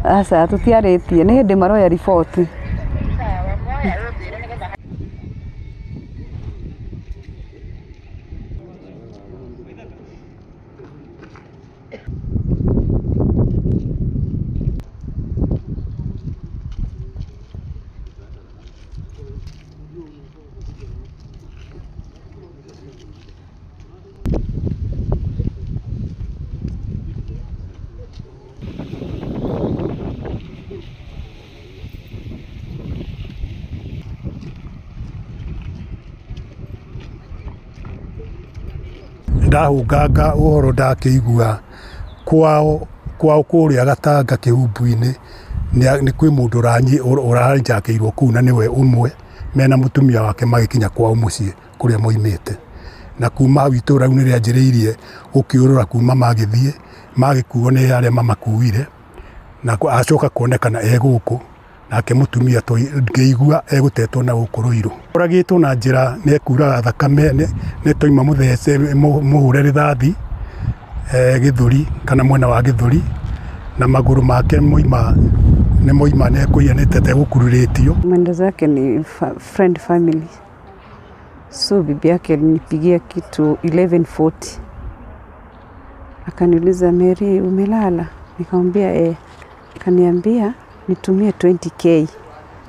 Aca tũtiarĩtie, nĩ hĩndĩ maroya riboti. Ndahũnganga ũhoro ndakĩigua kwao kwao kũrĩa Gatanga kĩhumbu-inĩ nĩ kwĩ mũndũ ũranjakĩirwo kũu na nĩwe ũmwe mena mũtumia wake magĩkinya kwao mũciĩ kũrĩa moimĩte. Na kuma hau itũra rĩu nĩ rĩanjĩrĩirie gũkĩũrũra kuma magĩthiĩ magĩkuo nĩ arĩa mamakuire na acoka kuonekana e gũkũ nake mũtumia ngĩigua egũtetwo na gũkũ Ruiru. Oragĩtwo na njĩra nĩ ekuraga thakame nĩ twaima mũthece mũhũre rithathi gĩthũri kana mwena wa gĩthũri na magũrũ make moima nĩ moima nĩ ekũiyanĩte ta egũkururĩtio. Mwenda zake ni friend family. So bibi yake alinipigia kitu 11:40. Akaniuliza, Mary umelala? Nikamwambia eh. Akaniambia nitumie 20K.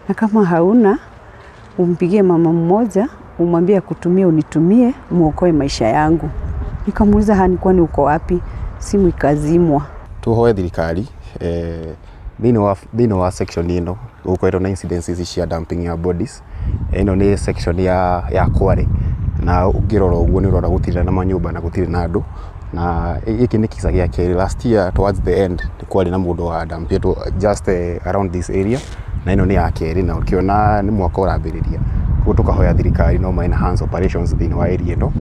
Na kama hauna umpigie mama mmoja umwambie akutumie unitumie muokoe maisha yangu. Nikamuuliza hani, kwani uko wapi? Simu ikazimwa. Tuhoe thirikari thĩinĩ wa section ĩno gũkoretwo na incidences cia dumping ya bodies. Ĩno nĩ section ya Kware na ũngĩrora ũguo nĩ ũrona gũtirĩ na manyũmba na gũtirĩ na andũ, na gĩkĩ nĩ kisa gĩa kerĩ. Last year towards the end nĩ kwarĩ na mũndũ wa dumpĩtwo just around this area, na ĩno nĩ ya kerĩ na ũkĩona nĩ mwaka ũrambĩrĩria. Koguo tũkahoya thirikari no ma enhance operations thĩinĩ wa area ĩno.